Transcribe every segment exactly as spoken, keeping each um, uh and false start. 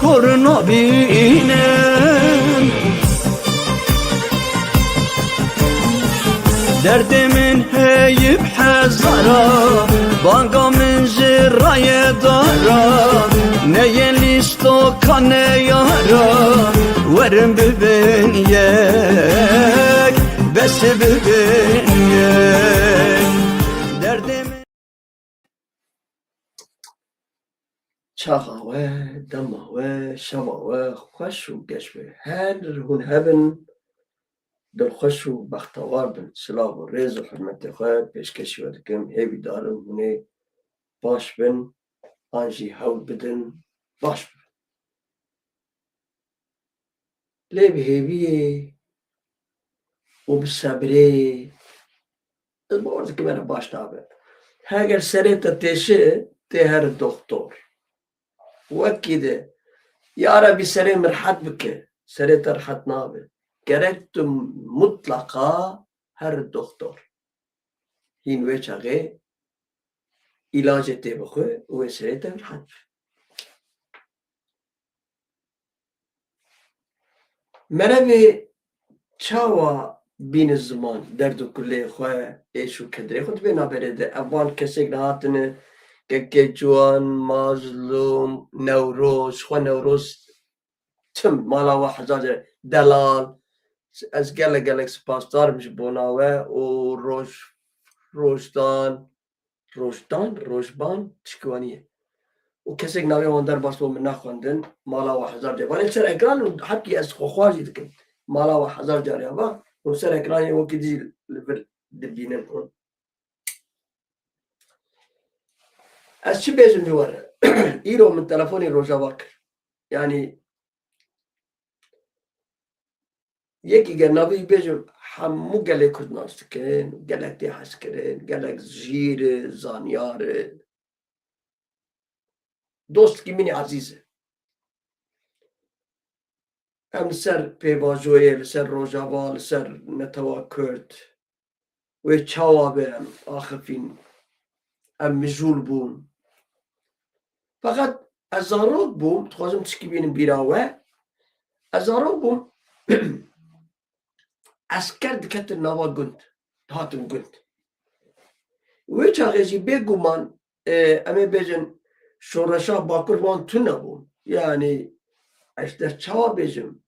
Kor nabînim. Derdê min heyî bi hezara, banga min ji rayê dara, neyê lîstoka neyara, werin bibin yek, bes bibin yek. Derdê min Çaxa we, dema we, şeva we xweş û geş be. Her hûn hebin, dilxweş û bextewar bin. Silav û rêz û hurmetê xwe pêşkêşî we dikim. Hêvîdar im hûn ê baş bin, an jî hewl bidin, baş bibin. Lê bi hêviyê û bi sebrê, ez bawer dikim, here baş nabe. Heger serê te têşe, tê here doxtor. Wekî de, ya Rebî serê min rehet bike, serê te rehet nabe. Gerek tu mutlaqa here doxtor. Hîn wê çaxê îlacê tê bixwe û wê serê te rehet be. Merevê çawa bîne ziman, derd û kuleyê xwe, êş û kederê xwe di vê navberê de? Ev van kesêk nehatine, kekê ciwan, Mazlûm, Newroz, xwe Newroz tim mala we hezar care delal. Ez gelek gelek spasdar im ji bona we û roj, rojdan, Rojdan, Rojban, tişkî wanî ye. Û kesek navê wan derbas bo min naxwendin, mala we hezar care. Vanê ser ekran û hepkî ez xwe xwar jî dikim. Mala we hezar care va, hûn ser ekranê wekî dî li vir dibînin hûn. Ez çi bêjim ji we re? Îro min telefonê Rojava kir. Yanî Yekî gel navê wî bêjim, hemû gelê Kurd nas dikin, gelek tê hezkirin, gelek jîr e, zanyar e. Dostkî min e ezîz e. Em li ser pêvajoyê, li ser Rojava, li ser netewa Kurd, wê çawa be em axifîn, em mijûl bûn. Feqet ez zarok bûm, dixwazim tişkî bînim bîra we. Ez zarok bûm, esker diketin nava gund, dihatin gund. Wê çaxê jî bêguman, e, em ê bêjin, şoreşa Bakur wan tune bû. Yanî, ez te çawa bêjim?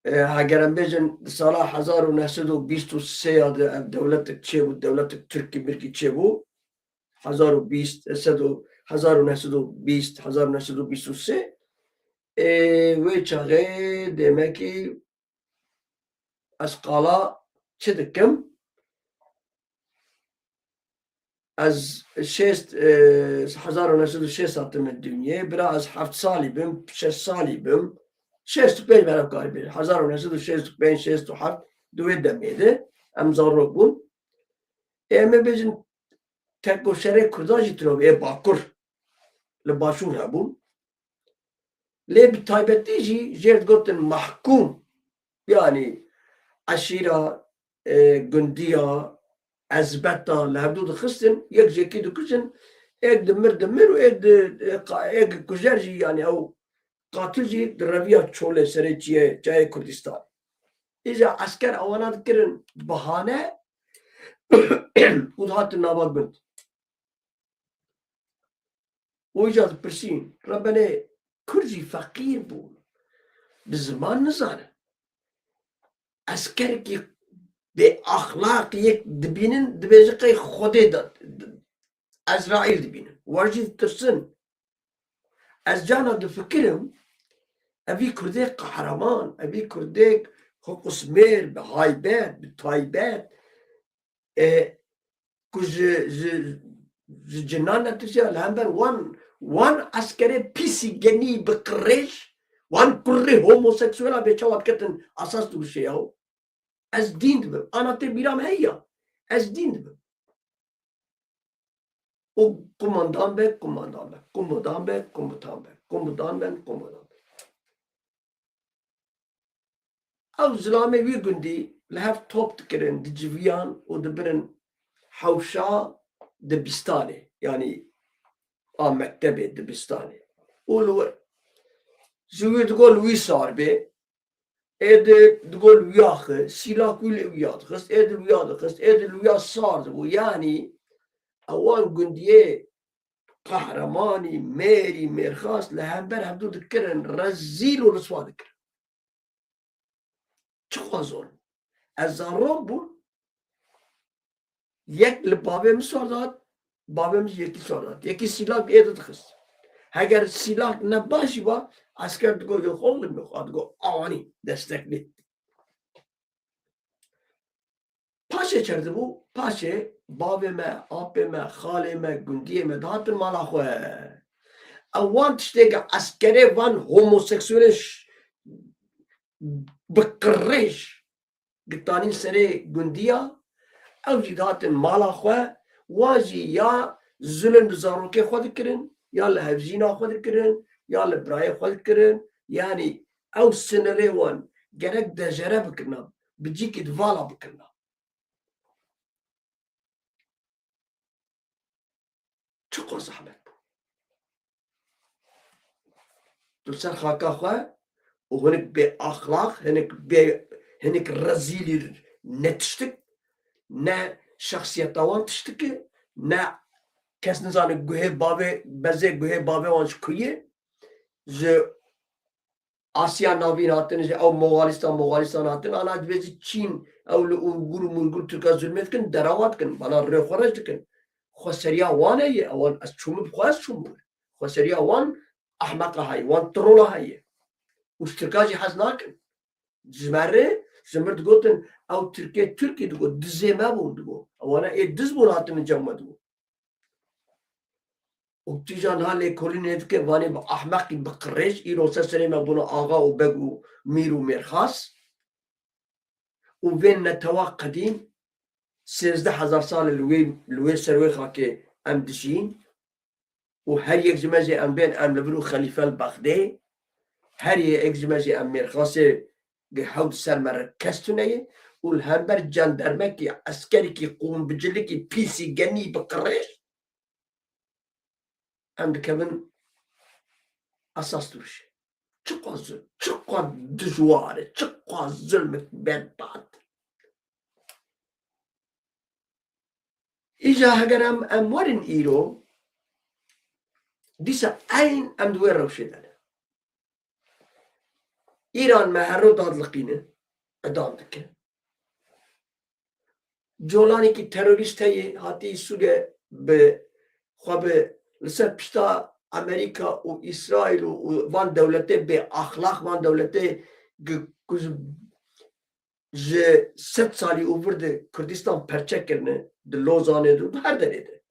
E, heger em bêjin, di sala hezar û neh sed û bîst û sê ya de ev dewletek çêbû, dewletek Tirkî mirkî çêbû, hezar û bîst, sed û, hezar û neh sed û bîst, hezar û neh sed û bîst û sê, ê, wê çaxê demekî ez qala çi dikim? Ez şêst, e, hezar û neh sed û şêst hatime dinyê, bira ez heft salî bim, şeş salî bim, şêst û pênc meriv karî bêjim. Hezar û neh sed û şêst û pênc, şêst û heft di wê demê de em zarok bûn. Ê, em ê bêjin tekoşerê Kurdan jî tune bû, ê Bakur li Başûr hebûn. Lê bi taybetî jî jê digotin mehkûm, yanî eşîra, e, gundiya, ezbeta li hevdû dixistin, yek ji yekî dikujin, êk dimir dimir û êk di, e, qa-, êk kujer jî, yanî ew qatil jî direviya çolê serê çiyê, çiyayê Kurdistan. Îja esker ewana dikirin bahane û dihatin nava gund. Û îca dipirsîn, rebenê Kurd jî feqîr bûn, bi ziman nizanin. Eskerekî bê axlaq yek dibînin, dibêje qey Xwedê de, Ezraîl dibînin. Wan jî ditirsin. Ez cana difikirim, evî Kurdê qehreman, evî Kurdê xwequsmêr, bi haybet, bi taybet, e, ku ji, ji, ji cinan netirsiya, li hember wan, wan eskerê pîsî genî bi qirêj, wan kurê homoseksuela bê çawa diketin asas dibişe yaw. Ez dîn dibim. Ana tê bîra me heya. Ez dîn dibim. Û kumandan be, kumandan be, kumandan be, kumandan be, kumandan be, kumandan be. Ew zilamê wî gundî li hev top dikirin, diciviyan û dibirin hewşa dibistanê, yanî a mektebê dibistanê. Û li wir, Ji wî digot li wî sar bê. Ê di, digot li wîya xist, sîlak wî li wîya dixist, ê di li wîya dixist, ê di li wîya sar dibû. Yanî ewan gundiyê qehremanî, mêrî, mêrxas li hember hevdû dikirin, rezîl û riswa dikirin. Çiqas zor. Ez zarok bûm. Yek li bavê min sor dat, bavê min jî yekî sor dat. Yekî sîlak ê didixist. Heger sîlak ne baş jî ba, esker digot, "Yo, xwe min xwe," digot, "Awanî, destek bê." Paşê çer dibû, paşê bavê me, apê me, xalê me, gundiyê me dihatin mala xwe. Ew wan tiştê ke eskerê van homoseksuelê ş-, bi qirêj gitanîn serê gundiya, ew jî dihatin mala xwe, wan jî ya zulm bi zarokê xwe dikirin, ya li hevjîna xwe dikirin, ya li birayê xwe dikirin. Yanî ew sinirê wan gerek dejere bikirina, bi cîkî di vala bikirina. Çiqas zehmet bû. Tu ser xaka xwe û hinek bê axlaq, hinek bê, hinek rezîlî ne tiştik, ne şexsiyeta wan tiştik e, ne kes nizane guhê bavê, bezê guhê bavê wan ji ku ye, ji Asya Navîn hatin, ji ew Moxalistan, Moxalistan hatin, ana dibê jî Çîn, ew li Uygur, Muygur, Tirka zulmê dikin, derawa dikin, bana rê xwe reş dikin. Xweseriya wan heye, ewan ez çûm bi xwe ez çûm. Xweseriya wan ehmeqa heye, wan trola heye. Û ji Tirka jî hez nakin. Ji me rê, ji mir digotin, ew Tirkê Tirkî digot, dizê me bûn digot. Ewana ê diz bûn hatinin cem me digot. Û tu jî niha lêkolînê dike, vanê bi ehmeqî bi qirêj, îro ser serê me bûne axa û beg û mîr û mêrxas. Û vê netewa qedîm sêzdeh hezar sal e li wê, li wê ser wê xakê em dijîn. Û her yek ji me jî em bên, em li vir û xelîfe li Bexdê, her yek ji me jî em mêrxasê gi hewt ser me re kes tune ye û li hember cendermekî, eskerekî, qûnbicilikî, pîsî, genî bi qirêj, em dikevin esas dirûşê. Çiqas zul-, çiqas dijwar e, çiqas zulmek berbat. Îja heger em, em werin îro, dîsa eyn em di wê rewşê de ne. Îran me her roj dadliqîne, idam dike. Colanekî terorîst heye, hatî Sûriye bi xwe bi li ser pişta Amerîka û Îsraîl û, û van dewletê bê axlaq, van dewletê gi-, ku ji, ji sed salî û vir di Kurdistan perçe kirine, di Lozanê de û di her derê de.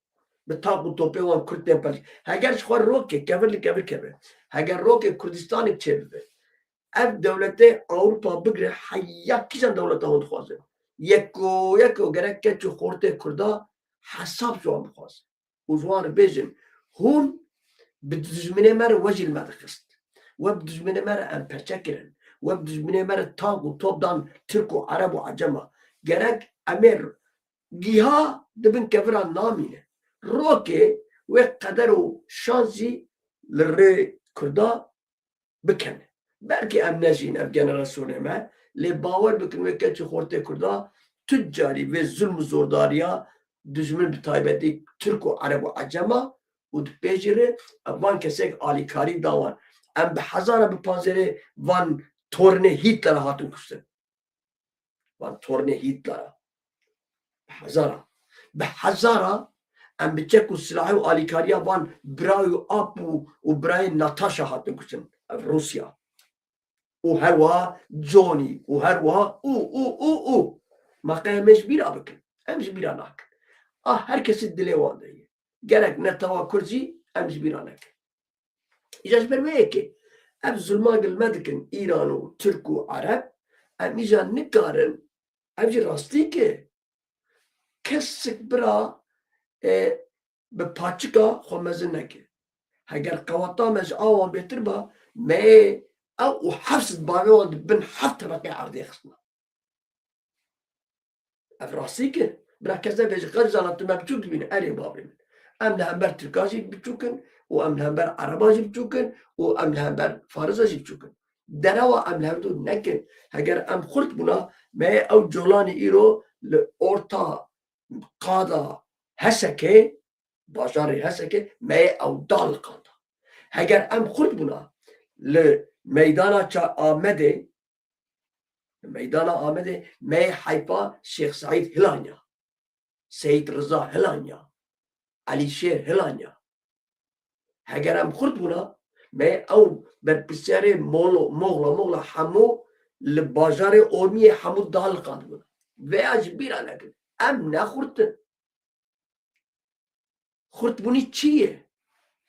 Bi tank û topê wan Kurd tên perçe. Heger ji xwe rokê kevir li kevir keve. Heger rokê Kurdistanek çêbibe. Ev dewletê Ewropa bigire heya kîjan dewleta hûn dixwazin. Yeko yeko gerek keç û xortê Kurda hesab ji wan bixwazin. Û ji wan re bêjin, hûn bi dijminê me re we jî li me dixist. We bi dijminê me re em perçe kirin. We bi dijminê me re tank û top dan Tirk û Ereb û Ecema. Gerek em ê giha di bin keviran namîne. Rokê wê qeder û şans jî li rê Kurda bikene. Belkî em nejîn ev generasyonê me, lê bawer bikin wê keçî xortê Kurda tu carî vê zulm û zordariya dijmin bi taybetî Tirk û Ereb û Ecema û di pêjî re ev van kesek alîkarî da wan. Em bi hezara bi panzêrê van tornê Hitlera hatin kuştin. Van tornê Hitlera. Bi hezara. Bi hezara em bi çek û silahê û alîkariya van birayê û ap û, û birayê Natasha hatin kuştin. Ev Rûsya. Û her wiha Johnny û her wiha û, û, û, û. Ma qey em ê ji bîra bikin? Em ji bîra nakin. Ah, her kesî dilê wan de ye. Gerek netewa Kurd jî em ji bîra nekin. Îja ji ber wê yekê ev zulma gil me dikin Îran û Tirk û Ereb, em îja nikarin, ev jî rastîk e. Kesik bira, e, bi paçika xwe mezin neke. Heger qeweta me ji a wan bêtir ba, me yê ew û heft sed bavê wan di bin heft tebeqê erdê xistina. Ev rastîk e. Bira kes nebêje, qet zana tu me biçûk dibîne, erê bavê min. Em li hember Tirka jî biçûk in, û em li hember Ereba jî biçûk in û em li hember Farisa jî biçûk in. Derewa em li hevdû nekin. Heger em xurt bûna, me yê ew colanê îro li orta qada Hesekê, bajarê Hesekê, me yê ew daliqanda. Heger em xurt bûna li meydana ça-, Amedê, li meydana Amedê me yê heyfa Şêx Seîd hilanya. Seyîd Riza hilanya. Elî Şêr hilanya. Heger em xurt bûna, me ew berpirsiyarê Moğlo-, Moğla, Moğla hemû li bajarê Ormiyê hemû daliqandibûna. Veya ji bîra nekin. Em ne xurt in. Xurtbûnî çi ye?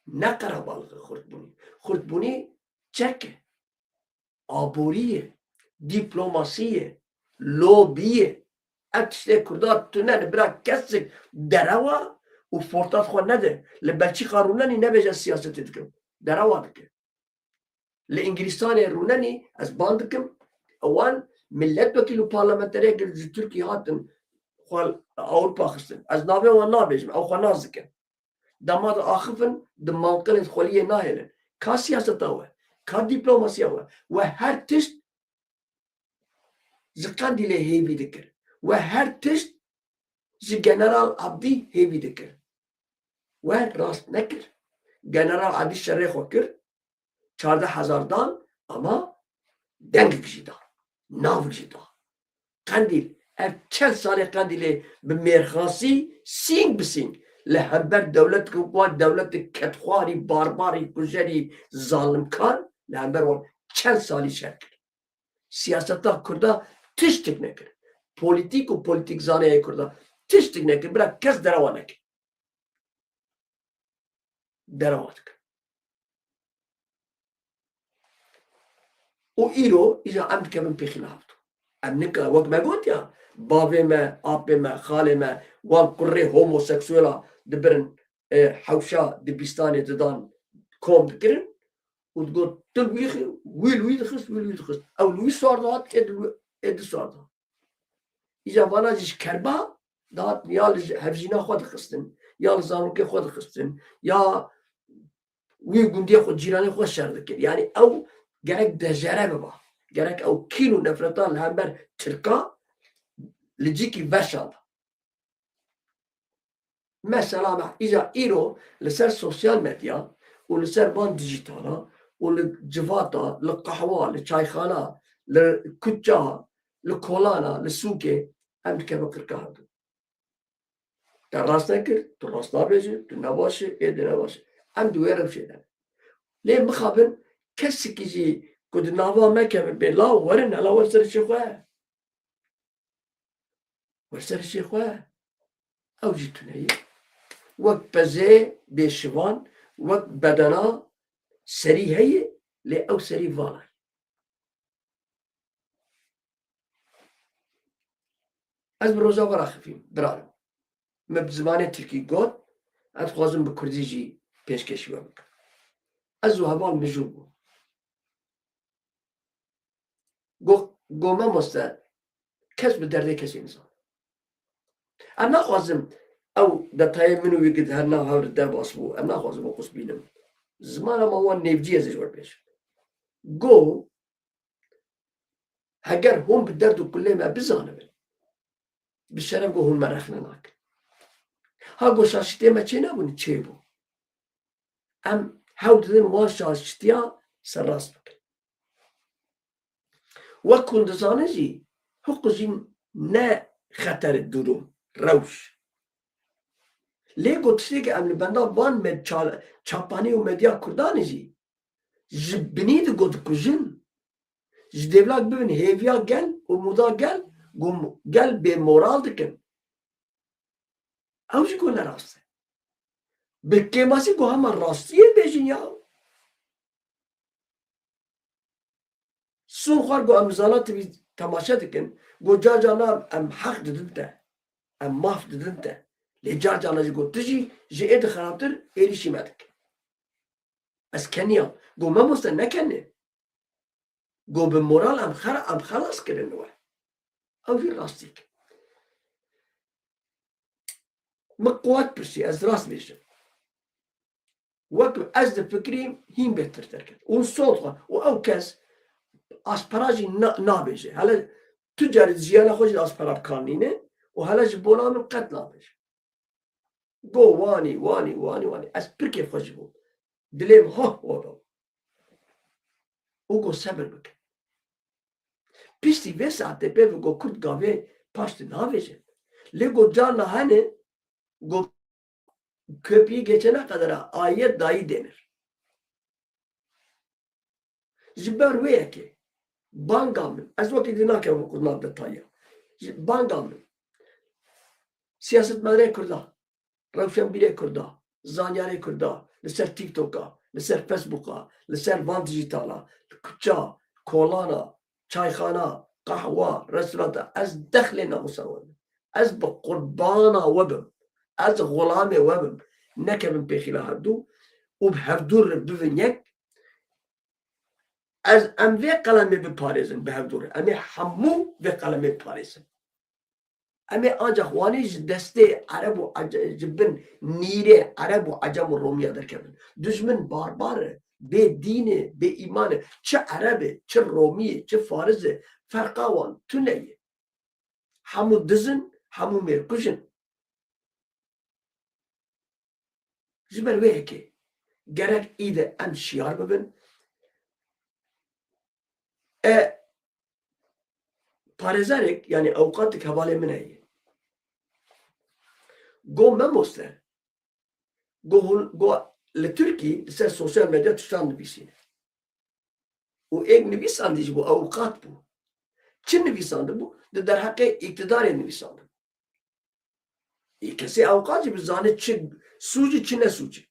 Ne qerebalix e xurtbûnî. Xurtbûnî çek e. Aborî ye. Dîplomasî ye. Lobî ye. Ev tiştê Kurda tune ne bira kesik derewa û forta xwe nede. Li Belçîka rûnenî nebêje siyasetê dikim. Derewa dike. Li Îngilîstanê rûnenî ez ban dikim, ewan miletwekîl û parlamenteriyek ji Tirkiyê hatin xwe Ewropa xistin. Ez navê wan nabêjim, ew xwe nas dikin. Dema diaxifin, di manqilên xweliyê nahêlin. Ka siyaseta we, ka dîplomasiya we, we her tişt ji Qendîlê hêvî dikir. We her tişt ji General Abdî hêvî dikir. We rast nekir. General Abdî şerê xwe kir, çardeh hezar dan, ama dengik jî da, navik jî da. Qendîl, ev çend salê Qendîlê bi mêrxasî sîng bi sîng li hember dewletek wek wan dewletek kedxwarî, barbarî, kujerî, zalimkar li hember wan çend salî şer kir. Siyaseta Kurda tiştik nekir. Polîtîk û polîtîkzaneyê Kurda tiştik nekir. Bira kes derewa nekir. Derewa dikir. Û îro îja em dikevin pêxîna hevdû. Em nika wek me got ya, bavê me, apê me, xalê me, wan kurê homoseksuela dibirin, e, hewşa dibistanê didan kom dikirin û digot, tu li wî xi-, wî li wî dixist, wî li wî dixist. Ew li wî sar dihat, ê di wî, ê di sar dihat. Îca vana jî ji kerba dihat, ya li hevjîna xwe dixistin, ya li zarokê xwe dixistin, ya wî gundiyê xwe, cîranê xwe şer dikir. Yanî ew gerek dejere biba. Gerek ew kîn û nefreta li hember Tirka li cîkî veşanda. Mesela me îja îro li ser sosyal medya û li ser van dijîtala û li civata, li qehwa, li çayxana, li kuça, li kolana, li sûkê em dikevin qirka hevdû. Te rast nekir, tu rast nabêjî, tu nebaş î, ê di nebaş î. Em di wê rewşê de ne. Lê mixabin kesekî jî ku di nava me keve bê, law werin, hela wer ser şê xwe. Wer ser şê xwe. Ew jî tune ye. Wek pezê bêşivan, wek bedena serî heye, lê ew serî vala ye. Ez bi Rojava re xifîm, biranim. Me bi zimanê tirkî got, ez dixwazim bi kurdî jî pêşkêşî we bikim. Ez û heval mijûl bûm. Go, go, mamoste, kes bi derdê kesê nizane. Em naxwazim ew detayê min û wî gid her nav hev re derbas bû. Em naxwazim ew qus bînim. Zimana me wan nêvcî ez ê ji we bêjim. Go, heger hûn bi derd û kulê me bizanibin, bi şeref go hûn me rexne nakin. Ha go şaşitiyê me çê nebûn, çêbû. Em hewl didin wan şaşitiya serrast bikin. Wek hûn dizanin jî, hiqû jî ne xeter e, durum, rewş. Lê got tiştê ke em li benda van me-, ça-, çapanî û medya kurdan e jî, ji binî di got dikujin. Ji dêvlak bibin hêviya gel û muda gel, got gel bê moral dikin. Ew jî got ne rast e. Bi kêmasî got hema rastiyê bêjin ya. Sûn xwar got em zana T V temaşe dikin. Got car carna em heq didin te. Em maf didin te. Lê car carna jî got tu jî ji ê di xerabtir êrîşî me dike. Ez keniyam. Got mamoste nekene. Got bi moral em xera-, em xelas kirin we. Ew jî rastîk. Min quwet pirsî, ez rast bêjim. Wek ez difikirîm hîn bêtir derket. Û sot xwe. Û ew kes aspera jî na-, nabêje. Hele tu carî di jiyana xwe jî de aspera bi kar nîne û hele ji bona min qet nabêje. Go wanî, wanî, wanî, wanî. Ez pir kêfxweş bûm. Dilê min ha we bû. Û go sebir bikin. Piştî vê saetê pê ve go Kurd gavê paştî navêje. Lê go carna hene, go köprüyü geçene kadar ayet dayı denir. Ji ber wê yekê banga min, ez wekî dî nakevim ku nav detaya. Ji banga min, siyasetmedarê Kurda, rewşenbîrê Kurda, zanyarê Kurda, li ser TikToka, li ser Facebooka, li ser van dijîtala, kuça, kolana, çayxana, qehwa, restoranta, ez dexlê namusa we bim. Ez bi qurbana we bim. Ez xulamê we bim. Nekevin pêxîla hevdû û bi hevdû re bibin yek. Ez, em vê qelemê biparêzin bi hevdû re. Em ê hemû vê qelemê biparêzin. Em ê ancaq wanî ji destê Ereb û Ace-, ji bin nîrê Ereb û Ecem û Romiya derkevin. Dijmin barbar e, bê dîn e, bê îman e. Çi Ereb e, çi Romî ye, çi Fariz e, ferqa wan tune ye. Hemû diz in, hemû mêrkuj in. Ji ber wê yekê gerek îde em şiyar bibin. E, parêzerek, yanî ewqatek hevalê min heye. Go memoste, go hûn, go li Tirkî li ser sosyal medya tiştan nivîsîne. Û êk nivîsandî ji bo ewqat bû. Çi nivîsandibû? Di derheqê îktidarê nivîsandibû. Ê kesê ewqat jî bizane çi sûc e, çi ne sûc e.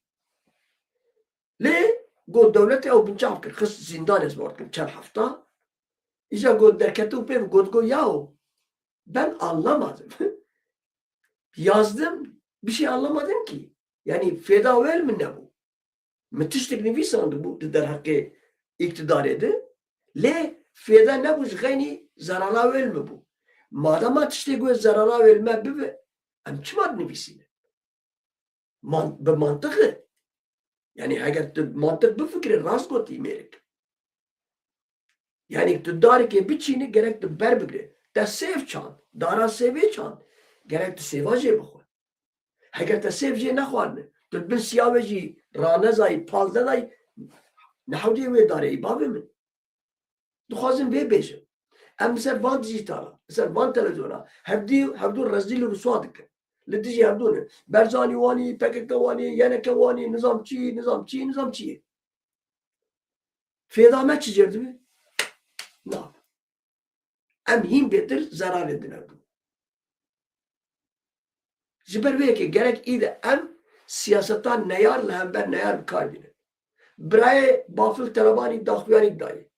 Lê got dewletê ew binçav kir, xist zîndanê, ez bawer dikim çend hefta. Îja got derketiw pê ve got, got, yahu ben anlamadım. Yazdım, bir şey anlamadım ki. Yani fêda wê li min nebû. Min tiştek nivîsandibû di derheqê îktidarê de, lê fêda nebû, ji xeynî zerara wê li min bû. Madema tiştê ku zerara wê li me bibe, em çima dinivîsîne? Man-, bi mantiq e. Yani heger tu mantiq bifikirî, rast gotî mêrik. Yani tu darekê biçînî, gerek tu ber bigirî. Te sêv çand, dara sêvê çand, gerek tu sêva jê bixwe. Heger te sêv jê nexwarine, tu li bin siya wê jî ranezayî, pal nedayî, ne hewceyê wê darê yî bavê min. Dixwazim vê bêjim. Em li ser van dijîtala, li ser van televizyona, hevdî, hevdû rezîl û riswa dikin. Li dijî hevdû ne. Berzanî wanî, P K K wanî, Y N K wanî, nizam çi, nizam çi, nizam çi ye. Fêda me çi cêr dibe? Na. Em hîn bêtir zerarê din hevdû. Ji ber vê yekê gerek îde em siyaseta neyar li hember neyar bi kar bînin. Birayê Bafil Terabanî daxuyanî dayê.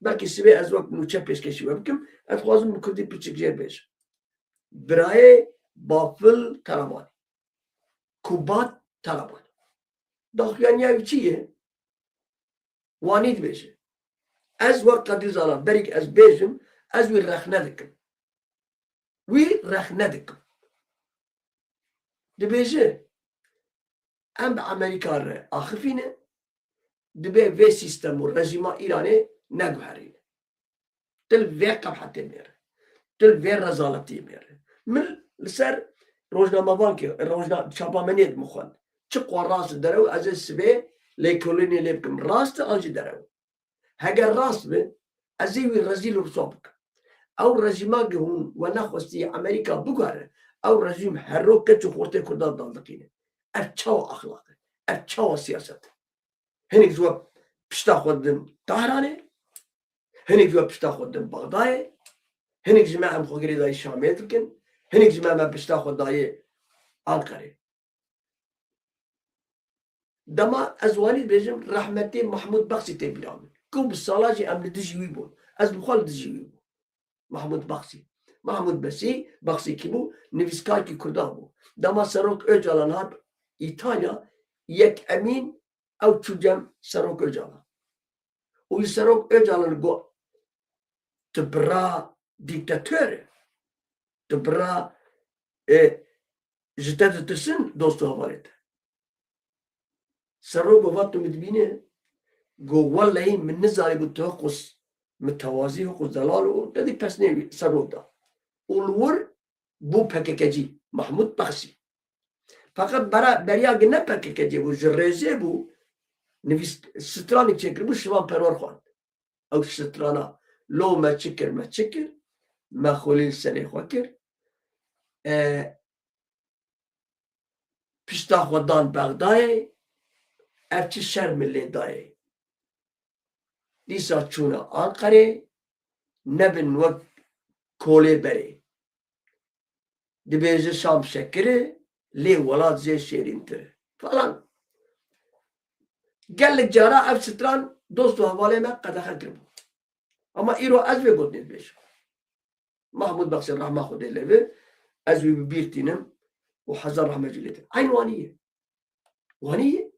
Belkî sibê ez wek nûçe pêşkêşî we bikim, ez dixwazim bi kurdî piçik jê bêjim. Birayê Bafil Terabanî. Kubat Terabanî. Daxuyaniya wî çi ye? Wanî dibêje. Ez wek Qedîr Zalan, berî ez bêjim, ez wî rexne dikim. Wî rexne dikim. Dibêje, em bi Amerîka re axifîne, dibê vê sîstem û rejîma Îranê neguherîne. Tu li vê qebhetê mêre. Tu li vê rezaletiyê mêre. Min li ser rojnamevankê, rojna-, çapameniyê min xwend. Çi qwe rast derew, ez ê sibê lêkolînê lê bikim. Rast e an jî derew? Heger rast be, ez ê wî rezîl û riswa bikim. Ew rejîma ki hûn we nexwestî Amerîka biguhere, ew rejîm her roj keç û xortê Kurdan daldiqîne. Ev çawa axlaq e? Ev çawa siyaset e? Hinek ji we pişta xwe didin Tahranê, hinek ji we pişta xwe didin Bexdayê, hinek ji me em xwe girêdayî Şamê dikin, hinek ji me me pişta xwe dayê Anqerê. Dema ez wanî dibêjim, rehmetî Mahmûd Bexsî tê bîra min. Ku bi sala jî em li dijî wî bûn. Ez bi xwe li dijî wî bûm. Mahmûd Bexsî. Mahmûd Besî, Bexsî kî bû? Nivîskarkî Kurdan bû. Dema Serok Ocalan hat Îtalya, yek emîn ew çû cem Serok Ocalan. Û li Serok Ocalan got, tu bira dîktator e. Tu bira, e, ji te ditirsin dost û hevalê te. Serok got, tu min dibîne? Got, wellehî min nizanîbû tu hiqûs mitewazî, hiqûs delal û te dî pesnê wî Serok da. Û li wir bû P K Kcî, Mahmûd Bexsî. Feqet bera-, beriya gi ne P K Kcî bû, ji rêzê bû, nivîs-, stranek çêkiribû, Şivan Perwer xwend. Ew strana, lo me çi kir, me çi kir, me xwelî li serê xwe kir. E, pişta xwe dan Bexdayê, ev çi şer min lê dayê. Dîsa çûne Anqerê, nebin wek kolê berê. Dibêje Şam şekir e, lê welat jê şêrîntir e. Falan. Gelek cara ev stran dost û hevalê me qedexe kiribû. Ama îro ez vê gotinê dibêjim. Mahmûd Bexsê rehma Xwedê lê be, ez wî bi bîr tînim û hezar rehme jî lê tînim. Eyn wanî ye. Wanî ye.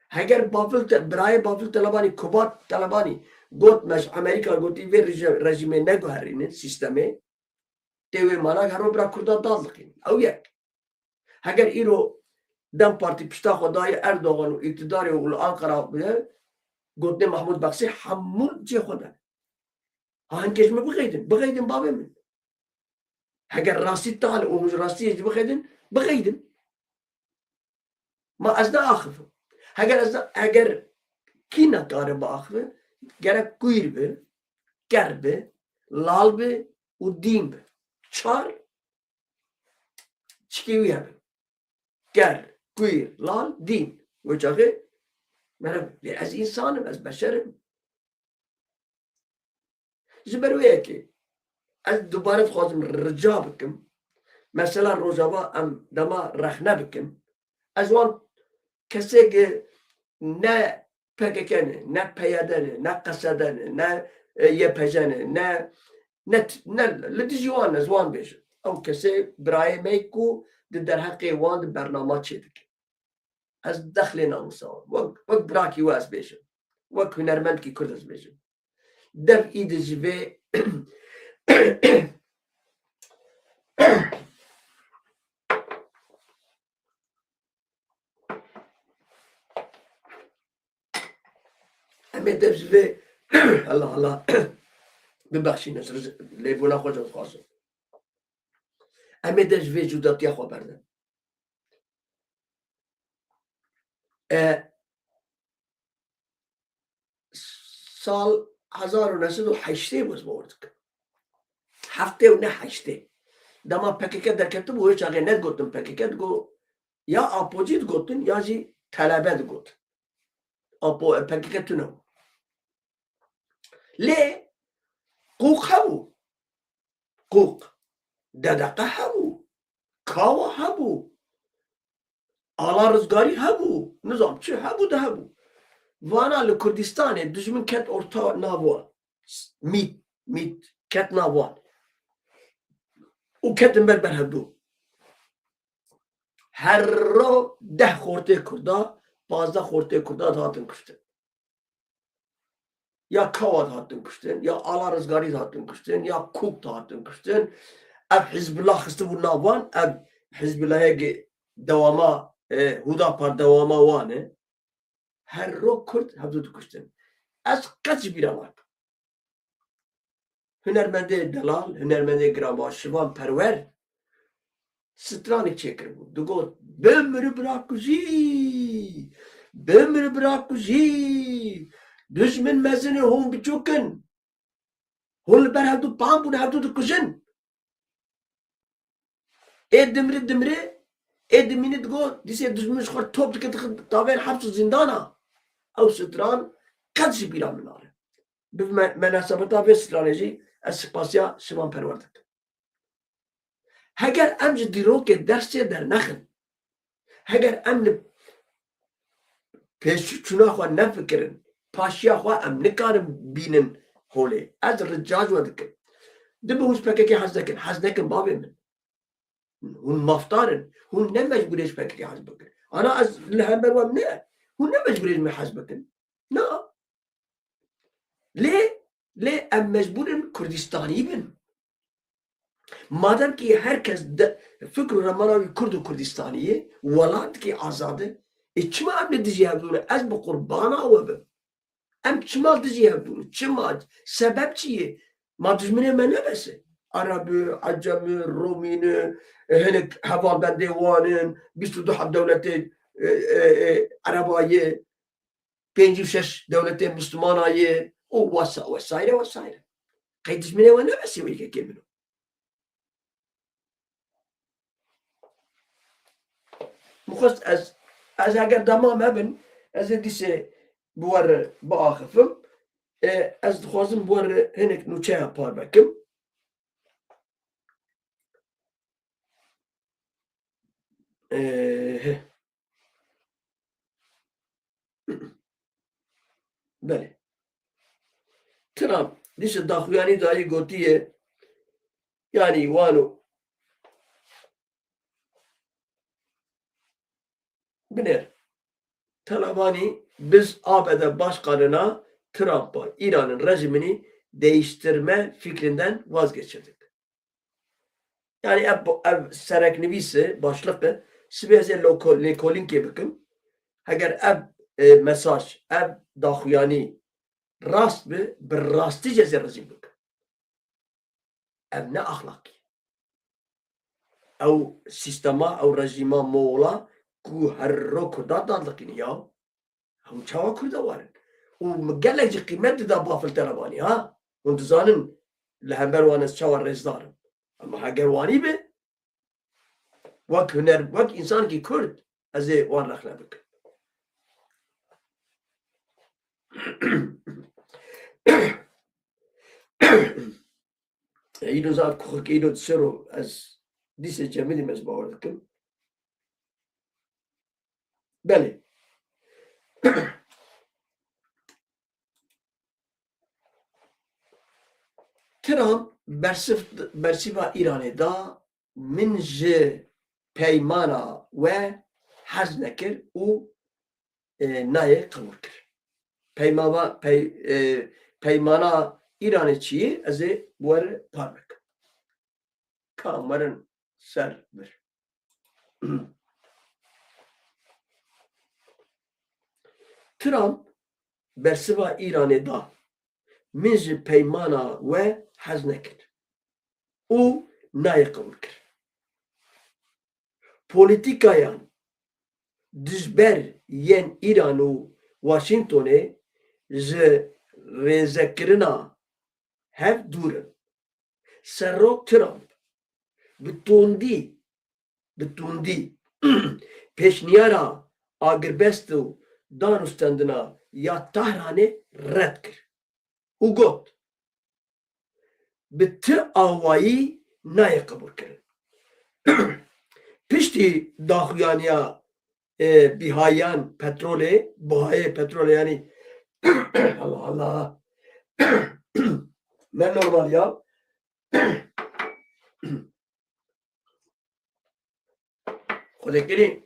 Heger Bafil Te-, birayê Bafil Telebanî, Kubat Telebanî got me ji Amerîka gotî vê reje-, rejîmê neguherînin, sîstemê, tê wê mana hero bira Kurda daz diqînin. Ew yek. Heger îro DEM Partî pişta xwe dayê Erdogan û îktidarê û li Anqara bide, gotinê Mahmûd Bexsê hemû cê xwe de. Ha hinkê ji min bixeydin, bixeydin bavê min. Heger rastî tal û hûn ji rastiyê jî bixeydin, bixeydin. Ma ez neaxifim. Heger ez ne, heger kî nekare biaxife, gerek kuîr be, ker be, lal be û dîn be. Çar çikê wî hebe. Ker, kuîr, lal, dîn. Wê çaxê mere, lê ez însan im, ez beşer im. Ji ber wê yekê ez dubare dixwazim rica bikim. Mesela Rojava em dema rexne bikin. Ez wan kesê ke ne P K K ne, ne P Y D ne, ne K S D ne, ne, e, Y P J ne, ne, ne t-, ne li dijî wan ne, ez wan bêjim. Ew kesê birayê me ku di derheqê wan de bernama çêdike. Ez dexlê namûsa wan. Wek, wek birakî we ez bêjim. Wek hunermendkî kurd ez bêjim. Dev îdî ji vê Em ê dev ji vê Allah Allah bibexşîne, lêbûna xwe jî dixwazim. Em ê dev ji vê cudatiya xwe berdin. E, sal hezar û neh sed û heştê bû ez bawer dikim. Heftê û neh heştê. Dema P K K derketibû, wê çaxê nedigotin P K K, digot ya Apocî digotin ya jî telebe digotin. Apo, P K K tune bû. Lê qûq hebû. Qûq. D D Q hebû. Kawa hebû. Ala rizgarî hebû. Nizam çi hebû de hebû. Vana li Kurdistanê dijmin ket orta nav wan. Mît, mît ket nav wan. Û ketin ber ber hevdû. Her ro deh xortê Kurda, pazdeh xortê Kurda dihatin kuştin. Ya Kawa dihatin kuştin, ya Ala Rizgarî dihatin kuştin, ya Kûk dihatin kuştin. Ev Hizbullah xistibû nav wan, ev Hizbullahê dewama, e, Hudapar dewama wan e. Her ro Kurd hevdû dikuştin. Ez qet ji bîra nakim. Hunermendê delal, hunermendê giranbaha Şivan Perwer stranek çêkiribû. Digot, "Bimri birakujî! Bimri birakujî! Dijmin mezin e, hûn biçûk in. Hûn li ber hevdû pan bûn, hevdû dikujin." Ê dimri dimri, ê dimîni digo, dîsê dijmin ji xwe top dike, dixin tavên heps û zîndana. Ew stran qet ji bîra min nare. Bi me-, menasebeta vê stranê jî ez spasiya Şivan Perwer dikim. Heger em ji dîrokê dersê dernexin, heger em li pêşçûna xwe nefikirin, paşiya xwe em nikarin bînin holê. Ez rica ji we dikim. Dibe hûn ji P K K hez nekin, hez nekin bavê min. Hûn mafdar in. Hûn ne mecbûr in ji P K K hez bikin. Ana ez li hember we ne. Hûn ne mecbûr in ji min hez bikin. Na. Lê, lê em mecbûr in Kurdistanî bin. Madem ki her kes de, fikr û remana wî Kurd û Kurdistanî ye, welateke azad e, Ê çima em li dijî hev dûne? Ez bi qurbana we bim. Em çima dijî hev dûne? Çima? Sebeb çi ye? Ma dijminê me ne bes e? Ereb e, Ecem e, Romî ne, e, hinek hevalbendê wan in, bîst û du heb dewletê, e, e, e, Ereba ye, pêncî û şeş dewletê Mislimana ye û wesa-, wesaire wesaire. Qey dijminê we ne bes e wê yekê min o? Min xwest ez, ez heger dema me bin, ez ê dîsê bi we re biaxifim. E, ez dixwazim bi we re hinek nûçeya parve kim. E, he. Belê. Trump dîse daxuyanî dayî gotiye, yanî wano binêr. Talebanî biz A B D başkanına Trump'a İran'ın rejimini değiştirme fikrinden vazgeçirdik. Yani ev, ev sereknivîs e, başlık e. Sibê ez ê loko-, lêkolînkê bikim. Heger ev, e, mesaj, ev daxuyanî rast bi, bi rastî cezê rejîm bikim. Ev ne axlaqî. Ew sîstema, ew rejîma Moğola ku her ro Kurda dadiqîne ya. Hûn çawa Kurda warin? Û min gelek jî qîmet dida Bafil Telebanî, ha? Hûn dizanin li hember wan ez çawa rêzdar im. Ama heger wanî be, wek huner, wek însanekî Kurd, ez ê wan rexne bikim. Îro zaf kuxik, îro di sero ez dîsê cemidî me ez bawer dikim. Belê. Trump bersiv-, bersîva Îranê da, min ji peymana we hez nekir û, e, nayê qebûl kir. Peymava-, pey-, e, peymana Îranê çi ye? Ez ê bi we re parve kim. Kamerin ser bir. Trump bersiva Îranê da, min ji peymana we hez nekir û nayê qebûl kir. Polîtîkayan dijber yên Îran û Washingtonê ji rêzekirina hev dûr in. Serok Trump bi tundî, bi tundî pêşniyara agirbest û danûstendina ya Tahranê red kir û got, bi ti awayî nayê qebûlkirin. Piştî daxuyaniya, e, bîhayan petrolê, buhayê petrolê, yanî Allah Allah, ne normal ya. Xwedê kirî,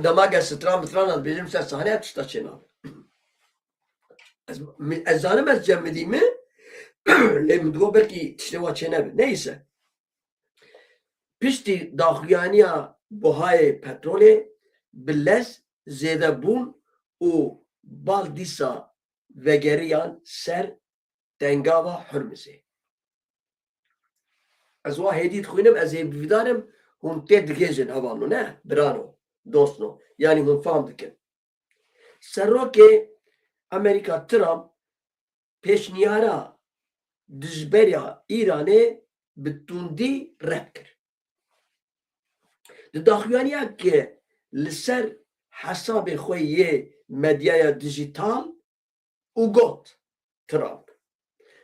dema ge stran bi stran ez bêjim ser sahne, tişta çênabe. Ez, ez zanim ez cemidî me, lê min digot belkî tiştê wa çênebe. Neyse. Piştî daxuyaniya buhayê petrolê bi lez zêde bûn û bal dîsa vegeriyan ser Tengava Hurmizê. Ez wa hêdî dixwînim, ez ê bivîdarim, hûn tê digihêjin hevalno, ne? Birano, dostno. Yanî hûn fam dikin. Serokê Amerîka Trump pêşniyara dijberiya Îranê bi tundî red kir. Di daxuyaniya ke li ser hesabê xwe yê medyaya dijîtal û got, Trump,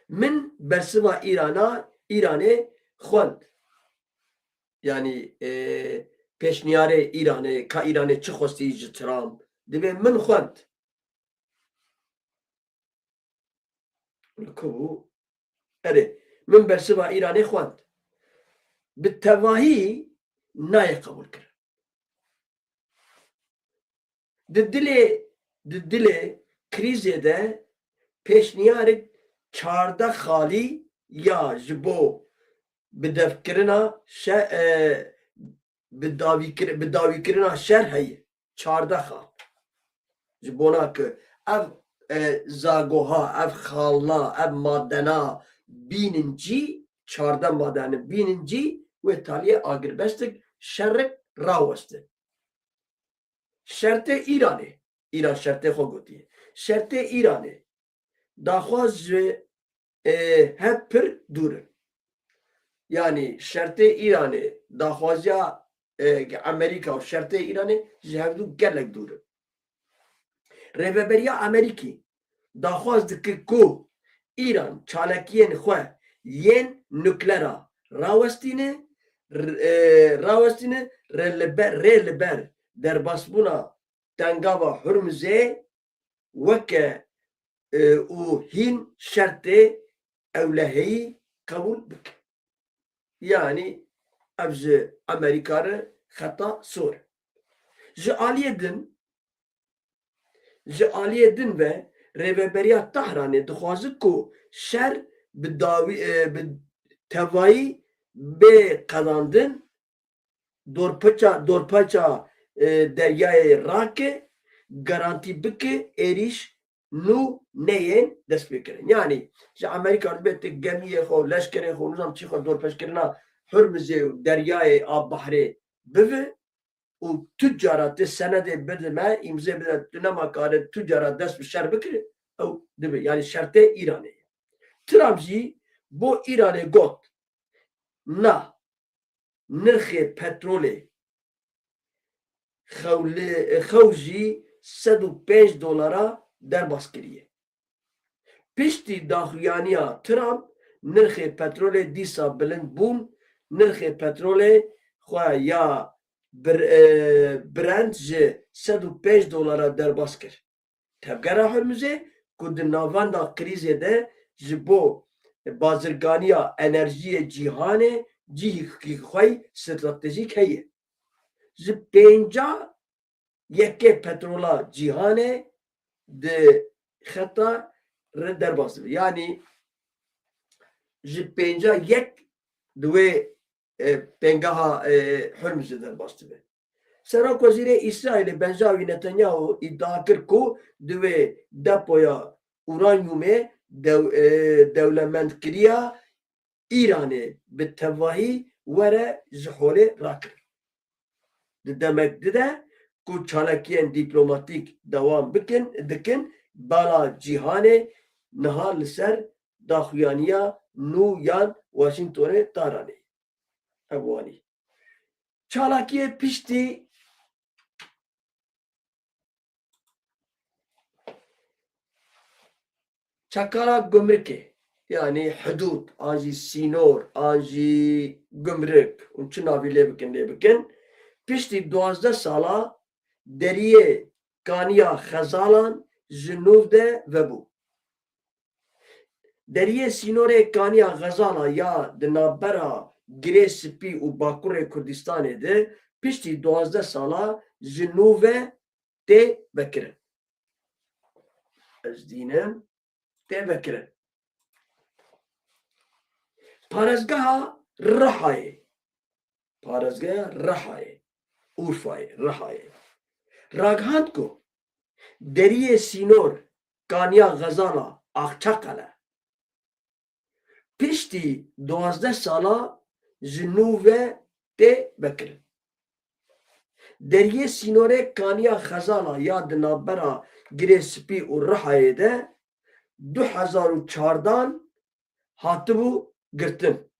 min bersiva Îrana, Îranê xwend. Yanî, e, pêşniyarê Îranê, ka Îranê çi xwestî ji Trump, dibê min xwend. Li ku bû? Erê, min bersiva Îranê xwend. Bi tevahî nayê qebûlkirin. Di dilê, di dilê krîzê de pêşniyarek çardeh xalî ya ji bo bidevkirina şe-, e, bi dawîkir-, bi dawîkirina şer heye. çardeh xal. Ji bona ku ev, e, zagoha, ev xalna, ev madena bînin cî, çardeh madeni bînin cî, wê taliyê agirbestik, şerik rawestin. Şertê Îranê, Îran şertê xwe gotiye. Şertê Îranê, daxwaz ji, e, hev pir dûr in. Yanî şertê Îranê, daxwaziya, e, Amerîka û şertê Îranê ji hevdû gelek dûr in. Rêveberiya Amerîkî daxwaz dike ku Îran çalakiyên xwe yên nuklera rawestîne, r-, e, rawestîne, rê li ber, rê li ber derbasbûna Tengava Hurmizê weke, e, û hîn şertê ewlehiyî qebûl bike. Yanî ev ji Amerîka re xeta sor. Ji aliyê din, ji aliyê din ve Rêveberiya Tehranê dixwaze ku şer bi dawî, e, bi tevayî bê qedandin, dorpêça, dorpêça, e, deryayê rake, garantî bike êrîş nû neyên destpêkirin. Yanî ji Amerîka dibê tu gemiyê xwe, leşkerê xwe, nizam çî xwe dorpêçkirina Hurmizê û deryayê a behrê bive û tu cara tu senedê bide me, îmzê bide, tu nema kare tu cara dest bi şer bikire, ew dibe. Yanî şertê Îranê ye. Trump jî bo Îranê got, na, nirxê petrolê xew li, xew jî sed û pênc dolara derbas kiriye. Piştî daxuyaniya Trump, nirxê petrolê dîsa bilind bûn, nirxê petrolê xwe ya bir-, e, Brent ji sed û pênc dolara derbas kir. Tevgera Hurmizê ku di navenda krîzê de ji bo bazirganiya enerjiyê cîhanê cihekî xwe stratejîk heye. Ji pênca yekê petrola cîhanê di xeta re derbas dibe. Yanî ji pênca yek di wê, e, pengeha, e, Hurmizê derbas dibe. Serokwezîrê Îsraîlê Benjamîn Netanyahu îdia kir ku divê depoya uranyumê dew-, e, dewlemendkiriya Îranê bi tevahî were ji holê rakirin. Di demek dide ku çalakiyên dîplomatîk dewam bikin, dikin, bala cîhanê niha li ser daxuyaniya nû yan Washingtonê Tehranê. Ev wanî. Çalakiyê piştî çekara gumrikê, yanî hidûd, an jî sînor, an jî gumrik, hûn çi navî lê bikin, lê bikin, piştî duwazdeh sala deriyê Kaniya Xezalan ji nû de vebû. Deriyê sînorê Kaniya Xezala ya di navbera Girê Spî û Bakurê Kurdistanê de piştî duwazdeh sala ji nû ve tê vekirin. Ez dînim, tê vekirin. Parêzgeha Rihayê, parêzgeha Rihayê, Urfayê, Rihayê, ragihand ku deriyê sînor Kaniya Xezala Axçaqele piştî duwazdeh sala ji nû ve tê vekirin. Deriyê sînorê Kaniya Xezala ya di navbera Girê Spî û Rihayê de du hezar û çardan hatibû girtin.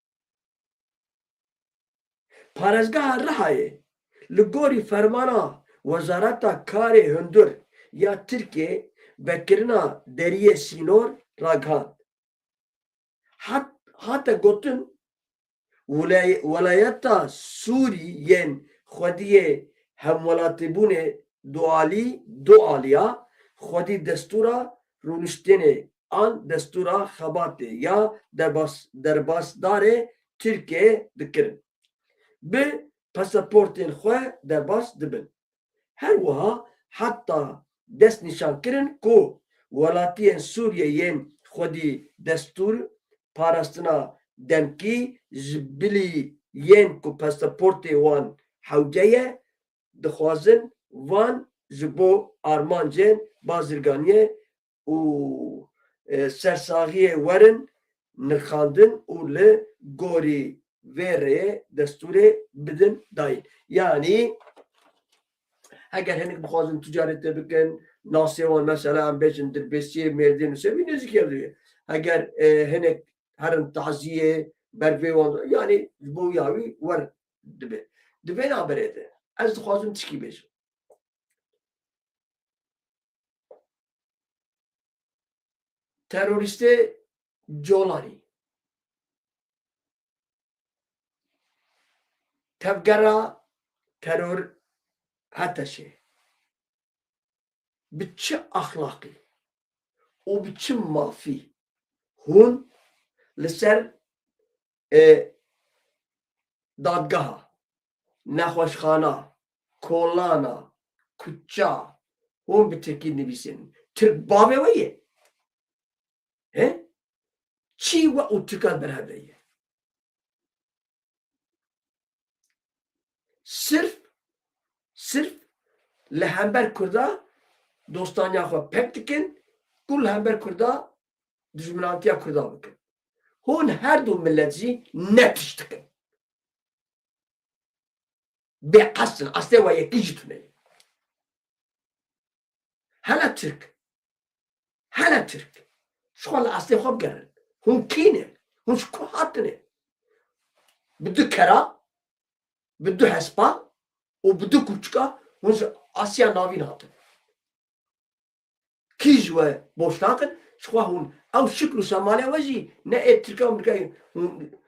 Parêzgeha Rihayê li gorî fermana Wezareta Karê Hundir ya Tirkiyê vekirina deriyê sînor ragihand. Hat-, hate gotin, wilay-, welayeta Sûrî yên xwediyê hemwelatîbûnê dualî, dualiya xwedî destûra rûniştinê an destûra xebatê ya derbas-, derbasdarê Tirkiyê dikirin, bi pasaportên xwe derbas dibin. Her wiha heta destnîşan kirin ku welatiyên Sûriyê yên xwedî destûr parastina demkî ji bilî yên ku pasaportê wan hewce ye, dixwazin van ji bo armancên bazirganiyê û, e, sersaxiyê werin nirxandin û li gorî vê rêyê destûrê bidin dayîn. Yanî heger hinek bixwazin ticaretê bikin, nasê wan mesela em bêjin Dirbêsiyê, Mêrdîn û Sevî nêzîkî hev dibe. Heger, e, hinek herin taziyê ber vê wan, yanî ji bo ya wî wer dibe. Di vê naberê de ez dixwazim tişkî bêjim. Terorîstê Colanî, tevgera teror HTŞê bi çi axlaqî û bi çi mafî hûn li ser, e, dadgeha, nexweşxana, kolana, kuça, hûn bi tirkî dinivîsînin. Tirk bavê we ye. He? Çî we û tirkan berhev de ye. Sirf, sirf li hember Kurda dostaniya xwe pek dikin, ku li hember Kurda dijminantiya Kurda bikin. Hûn her du milet jî ne tişt dikin. Bêqesd in, astê we yekî jî tune ye. Hele Tirk. Hele Tirk. Ji xwe li astê xwe bigerin. Hûn kî ne? Hûn ji ku hatine? Bi du kera, bi du hespa û bi du kûçika hûn ji Asya Navîn hatin. Kî ji we boş nakin, ji xwe hûn ew şikl û şemalê we jî ne ê Tirka Amerîkayê, hûn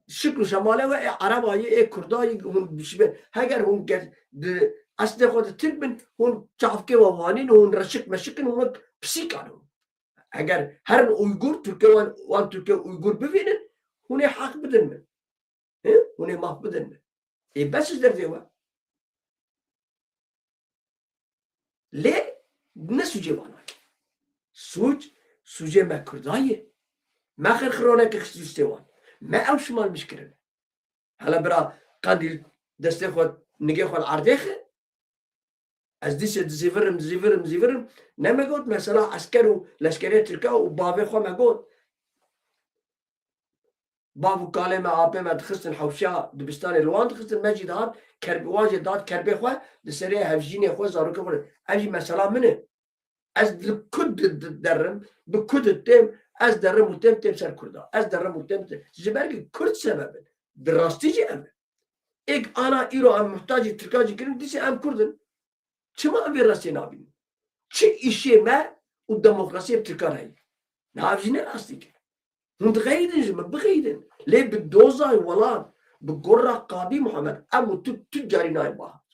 şikl û şemalê we ê Ereba yê, ê Kurda yê, hûn dişibin. Heger hûn ge-, di eslê xwe de Tirk bin, hûn çavkê we wanîn, hûn reşik meşik in, hûn wek pisîkan in. Heger herin Uygur, Tirkê wan, wan Tirkê Uygur bivînin, hûn ê heq bidin min. He? Hûn ê maf bidin min. Ê bes ji derdê we. Lê ne sûcê wan e. Sûc, sûcê me Kurda ye. Me xirxironeke xistî û stê wan. Me ew şimal mişkirin. Hele bira Qendîl destê xwe, nigê xwe li erdê xe. Ez dîsê dizîvirim, dizîvirim, dizîvirim. Ne me got, mesela esker û leşkerê Tirka û bavê xwe me got. Bav û kalê me, apê me dixistin hewşiya dibistanê, li wan dixistin, me jî dihat, kerb-, wan jî dihat kerbê xwe, li serê hevjînê xwe, zarokê xwe. Ev jî mesela min e. Ez li ku di, di derim, bi ku di têm, ez derim û têm, têm ser Kurda. Ez derim û têm, têm. Ji ber ku Kurd sebeb in. Bi rastî jî ev e. Êk ana îro em muhtacî Tirka jî kirin, dîsê em Kurd in. Çima em vê rastiyê nabînin? Çi îşê me û demokrasiyê bi Tirkan heye? Niha ev jî ne rastî kir. Hûn dixeyidin ji min, bixeyidin. Lê bi dozayê welat, bi gora Qadî Muhammed, em û tu, tu carî nayên bahat.